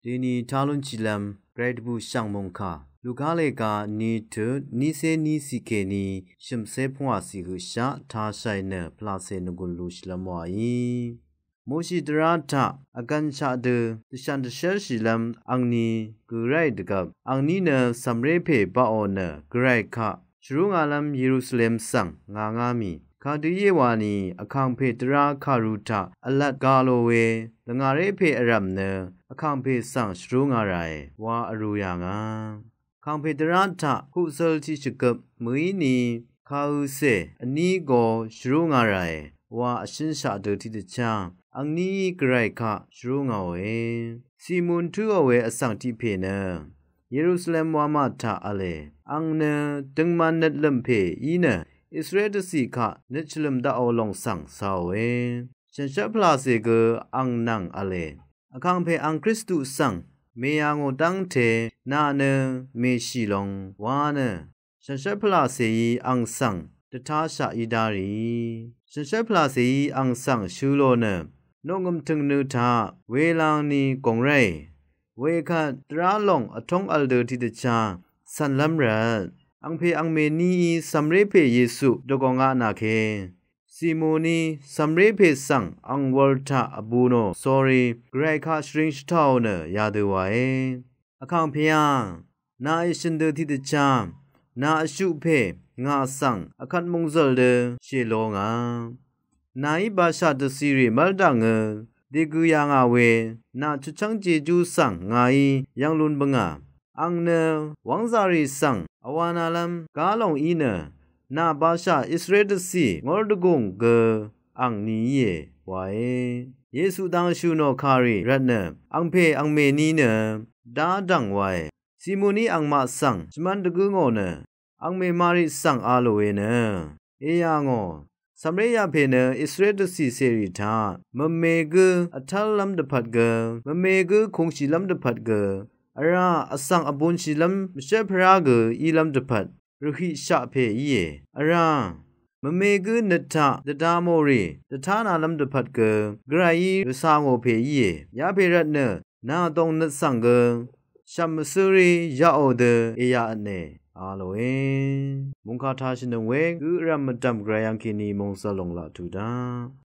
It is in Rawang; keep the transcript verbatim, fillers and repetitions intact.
Deni talun chilvm gvray dvbù shv̀ng mòngkà Luka lèga ni tut nícé nícì kèní shø̀mcé pvngwàcì høqshaq tashàì nø pvlàcè nvgùn lushìlvm wàí. Moshi dvrá taq vgvnshaq dø dvshàn dvshv́rshìlvm angni gø ráì dvgvp angní nø cv̀mré pè baqò nø gvray kaq shvrúngālv́m Yerusalem svng ngāngá mì. Kadø íe wani vkàngpè dvrá kàru taq vlat ga lo we lvngàré pè vrv̀m nø vkàngpè svng shvrúngā ràe wa vrū yà ngà. Vkàngpè dvrá taq kuqzøl tiqshvgøp mø̀íni kàøcè vní go shvrúngā ràe wa vshǿnshaq dø tiqdvchá angníí gvray kaq shvrúngāòe. Simon tǿò we vsvng tiq pè nø Yerusalem wamà taq v̄le. Ang nø døngman nøtlø̀m pè í nø Israel dvcì kaq nøt shvlø̀m daqò lòng svng cāòe. Shànshér pvlàcè gø ang nvng v̄le. Vkàngpè ang Kristu svng mèyà ngò dv́ngte nà nø mèshì long wa nø shànshér pvlàcèí ang svng dvtáshaq í dá rìí. Shànshér pvlàcèí ang svng shø̄ lò nø noqngø̀m tø̀ngnø taq welangni gòng ráì. Wekvt dvrá lòng vtóng v̄l dø tiqdvchá cv̀nlv́m rvt angpè angmè níí cv̀mré pè Yesu dvgòngaq nà ke. Simoní cv̀mré pè svng ang wūr taq vbū nò sórí gvray kaq shvring shvtàò nø yadø wàe. Vkàngpèá, nàí shø̀n dø tiqdvchá nà vshuq pè ngà svng vkvt mòngzø̀l dø shèlo ngà. Nàí bashà dvcìrì mv́l dv̀ngø dègø yà ngà we nà chutchv́ng jejú svng ngàí yv̀ng lun bøngà. Ang nø wv́ngzàrì svng vwānālv́m gá lòng í nø nà bashà Israel dvcì ngór dvgùng gø ang ni íe wae. Yesu dang shø̀ nò kàrì rvtnø angpè angmè ni nø dá dv̀ng wae. Simoní angmaq svng shvmv́n dvgǿ ngò nø angmè Mari svng a lòe nø èyà ngò. Cv̀mré yapè nø Israel dvcì cèrì taq mvme gǿ vtv́llv́m dvpvt gø, mvme gǿ kūngshìlv́m dvpvt gø, vrá vsvng vbunshìlv́m mvshv́rpvrá gø ílv́m dvpvt rvhøqshaq pè íe. Vrá mvme gǿ nøt taq dvda mò rì dvtánālv́m dvpvt gø gvrayí rvcā ngò pè íe. Yapè rvtnø nà dòngnøt svng gø shv̀m mvsǿrí yaqò dø èyaqvtne a lòe. Mòngkà tashìnøng we gø vrv̀m mvdv̀m gvray yv̀ngkèní mòngzv̀l lòng laq tuq daq.